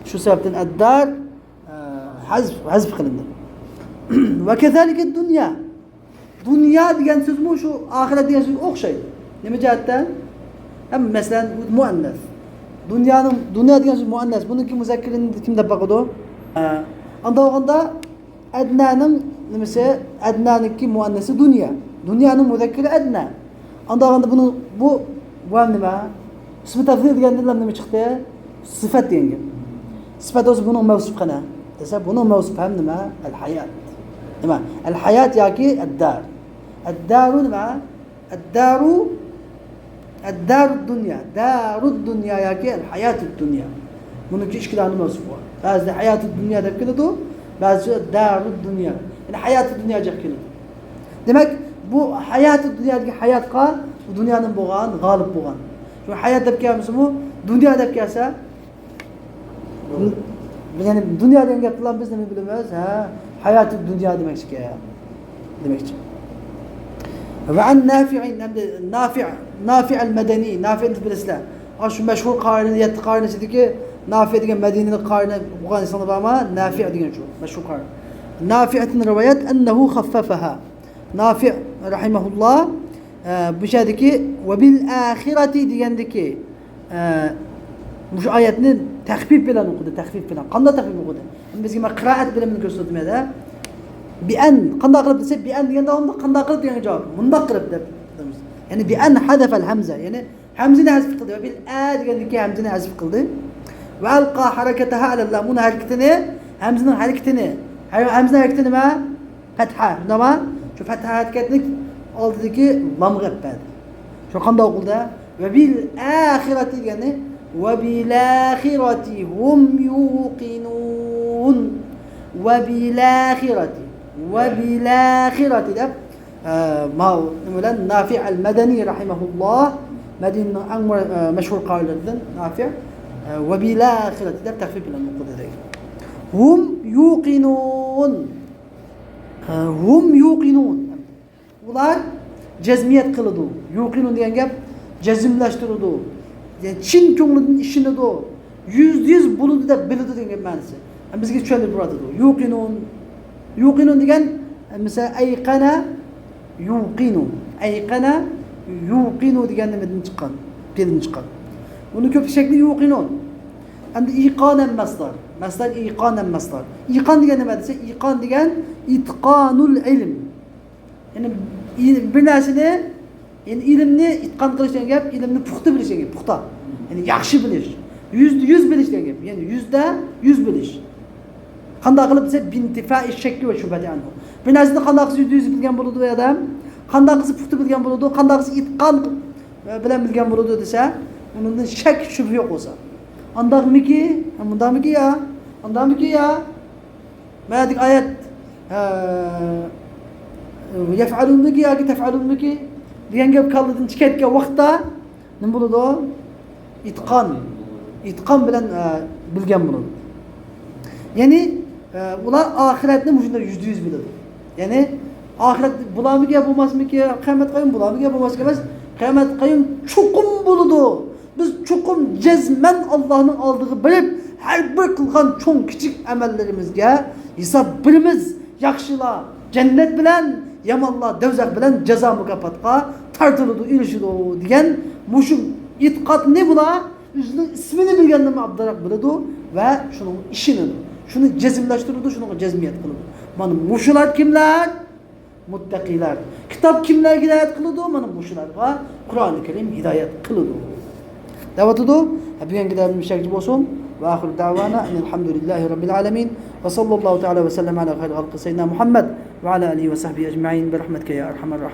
شۇ سەۋەبتىن ئەددار، ئە، ھەزف، ھەزف قىلىندى. ۋە كەزالىكە دۇنيا. دۇنيا دېگەن سۆزمۇ شۇ ئاخىرەت دېگەن سۆزگە ئوخشايدۇ. نېمە جەھەتتە؟ ھەم مەسىلەن، مۇئەننەس. دۇنيانىڭ، دۇنيا دېگەن سۆز مۇئەننەس. بۇنىڭكى مۇزەككىرىنى كىم دەپ باقىدۇ؟ ئە، ئاندا بولغاندا، ئەدنانىڭ نېمىسى؟ ئەدنانىڭكى مۇئەننەسى دۇنيا. دۇنيانىڭ مۇزەككىرى ئەدنا. ئاندا بۇنىڭ، بۇ، بۇ ھەم نېمە؟ ئىسمى تەفزىل دېگەندىن نېمە چىقتى؟ سىفەت دېگەن گەپ. سىفەت بولسا بۇنىڭ مەۋسۇپ قېنى؟ دېسە، بۇنىڭ مەۋسۇپ ھەم نېمە؟ ئەل ھايات. نېمە؟ ئەل ھايات ياكى ئەددار. ئەددارۇ نېمە؟ ئەددارۇ، ئەددارۇ دۇنيا، دارۇ دۇنيا ياكى ئەل ھاياتۇ دۇنيا. بۇنىڭكى ئىككى دانە مەۋسۇپ بار. بەزىدە ھاياتۇ دۇنيا دەپ كېلىدۇ، بەزىدە دارۇ دۇنيا. يەنى ھاياتۇ دۇنيا جىق كېلىدۇ. دېمەك، بۇ ھاياتۇ دۇنيادىكى ھاياتقا بۇ دۇنيانىڭ بولغان، غالىب بولغان. شۇ ھايات دەپ كەلمىسىمۇ، دۇنيا دەپ كەلسە، يەنى دۇنيا دېگەن گەپتىن بىز نېمە بىلىمىز؟ ھە، ھاياتۇ دۇنيا دېمەكچىكەن. دېمەكچى. ۋە ئەن نافىئىن، ئەمدى نافىئ، نافىئ ئەل مەدەنى، نافىئنى بىلىسىلەر. ئاشۇ مەشھۇر قارىنى، يەتتە قارىنىڭ ئىچىدىكى نافىئ دېگەن مەدىنىلىك قارىنى ئوقۇغان ئېسىڭلار بارمۇ؟ نافىئ دېگەن شۇ، مەشھۇر قارىنى. نافىئتىن رىۋايەت، ئەننەھۇ خەففەفەھا. نافىئ رەھىمەھۇللا، ئە، بۇ يەردىكى ۋە بىل ئاخىرەتى دېگەندىكى، ئە، مۇشۇ ئايەتنى تەخپىپ بىلەن ئوقۇدى، تەخپىپ بىلەن. قانداق تەخپىپ ئوقۇدى؟ بىزگە مانا قىرائەت بىلىمىنى كۆرسىتىدۇ مەدە. بىئەن، قانداق قىلىپ دېسە، بىئەن دېگەندە ئۇنداق، قانداق قىلىپ دېگەن جاۋاب. مۇنداق قىلىپ دەپ دەيمىز. يەنى بىئەن ھەزەفەل ھەمزە، يەنى ھەمزىنى ھەزىپ قىلدى. ۋە بىل ئە دېگەندىن كېيىن ھەمزىنى ھەزىپ قىلدى. ۋە ئەلقا ھەرىكەتەھا ئەلەل لام، ئۇنىڭ ھەرىكىتىنى، ھەمزىنىڭ ھەرىكىتىنى، ھە-، ھەمزىنىڭ ھەرىكىتى نېمە؟ پەتھە، شۇنداقمۇ؟ شۇ پەتھە ھەرىكەتنى ئالدىدىكى لامغا ئېلىپ بەردى. شۇ قانداق ئوقۇلدى؟ ۋە بىل ئاخىرەتى دېگەننى ۋە بىل ئاخىرەتى ھۇم يۇقىنۇن. ۋە بىل ئاخىرەتى، ۋە بىل ئاخىرەتى دەپ، ئە، ماۋۇ نېمە بىلەن؟ نافىئ ئەل مەدەنى رەھىمەھۇللا، مەدىنىنىڭ ئەڭ مە-، ئە، مەشھۇر قارىلىرىدىن نافىئ، ئە، ۋە بىل ئاخىرەتى دەپ تەخپىپ بىلەن ئوقۇدى دەيدۇ. ھۇم يۇقىنۇن. ئە، ھۇم يۇقىنۇن. ئۇلار جەزمىيەت قىلىدۇ. يۇقىنۇن دېگەن گەپ جەزملەشتۈرىدۇ. يەنى چىن كۆڭلىدىن ئىشىنىدۇ. يۈزدە يۈز بولىدۇ دەپ بىلىدۇ دېگەن گەپ مەنىسى. ھەم بىزگە چۈشەندۈرۈپ بېرىۋاتىدۇ. يۇقىنۇن. يۇقىنۇن دېگەن، مىسال، ئەيقەنە يۇقىنۇ. ئەيقەنە يۇقىنۇ دېگەن نېمىدىن چىققان؟ پېئىلدىن چىققان. بۇنى كۆپ شەكلى يۇقىنۇن. ئەمدى ئىقانەن مەسدار. مەسدار ئىقانەن مەسدار. ئىقان دېگەن نېمە دېسە، ئىقان دېگەن ئىتقانۇل ئىلم. يەنى ئىل-، بىر نەرسىنى، يەنى ئىلىمنى ئىتقان قىلىش دېگەن گەپ، ئىلىمنى پۇختا بىلىش دېگەن گەپ، پۇختا. يەنى ياخشى بىلىش. يۈزدە يۈز بىلىش دېگەن گەپ. يەنى يۈزدە يۈز بىلىش. قانداق قىلىپ دېسە، بىنتىفائى شەككى ۋە شۇبھەتى ئەنھۇ. بىر نەرسىنى قانداق قىلسا يۈزدە يۈز بىلگەن بولىدۇ بۇ ئادەم؟ قانداق قىلسا پۇختا بىلگەن بولىدۇ؟ قانداق قىلسا ئىتقان بىلەن بىلگەن بولىدۇ دېسە، ئۇنىڭدىن شەك، شۈبھە يوق بولسا. ئانداقمىكى؟ مۇنداقمىكى يا؟ ئانداقمىكى يا؟ مەدىك ئايەت، ھە، يەفئەلۇنمىكى ياكى تەفئەلۇنمىكى دېگەن گەپ كاللىدىن چىقىپ كەتكەن ۋاقىتتا نېمە بولىدۇ؟ ئىتقان. ئىتقان بىلەن، ھە، بىلگەن بولىدۇ. يەنى، ھە، ئۇلار ئاخىرەتنى مۇشۇنداق يۈزدە يۈز بىلىدۇ. يەنى ئاخىرەت بولارمىكى يا بولماسمىكى، قىيامەت قايۇم بولارمىكى يا بولماسمىكى ئەمەس، قىيامەت قايۇم چوقۇم بولىدۇ. بىز چوقۇم جەزمەن ئاللانىڭ ئالدىغا بېرىپ، ھەر بىر قىلغان چوڭ كىچىك ئەمەللىرىمىزگە ھېساب بېرىمىز. ياخشىلار جەننەت بىلەن، يامانلار دوزاخ بىلەن جازا مۇكاپاتقا تارتىلىدۇ، ئېرىشىدۇ دېگەن مۇشۇ ئېتىقادنى بۇلار ئۆزىنىڭ ئىسمىنى بىلگەندىنمۇ ئابدۇراق بىلىدۇ ۋە شۇنىڭغا ئىشىنىدۇ. شۇنى جەزملەشتۈرىدۇ، شۇنىڭغا جەزمىيەت قىلىدۇ. مانا مۇشۇلار كىملەر؟ مۇتتەقىلەر. كىتاب كىملەرگە ھىدايەت قىلىدۇ؟ مانا مۇشۇلارغا قۇرئانى كەرىم ھىدايەت قىلىدۇ. دەۋاتىدۇ. بۈگۈنكى دەرسىمىز شۇ يەرگىچە بولسۇن. ۋە ئاخىرۇ دەۋانا ئەنىل ھەمدۇلىللاھى رەببىل ئالەمىن. ۋە ساللاللاھۇ تەئالە ۋە سەللەم ئەلا خەيرى خەلقى سەييىدىنا مۇھەممەد ۋە ئەلا ئالىھى ۋە سەھبىھى ئەجمەئىن. بىرەھمەتىكە يا ئەرھەمەر راھىمىن.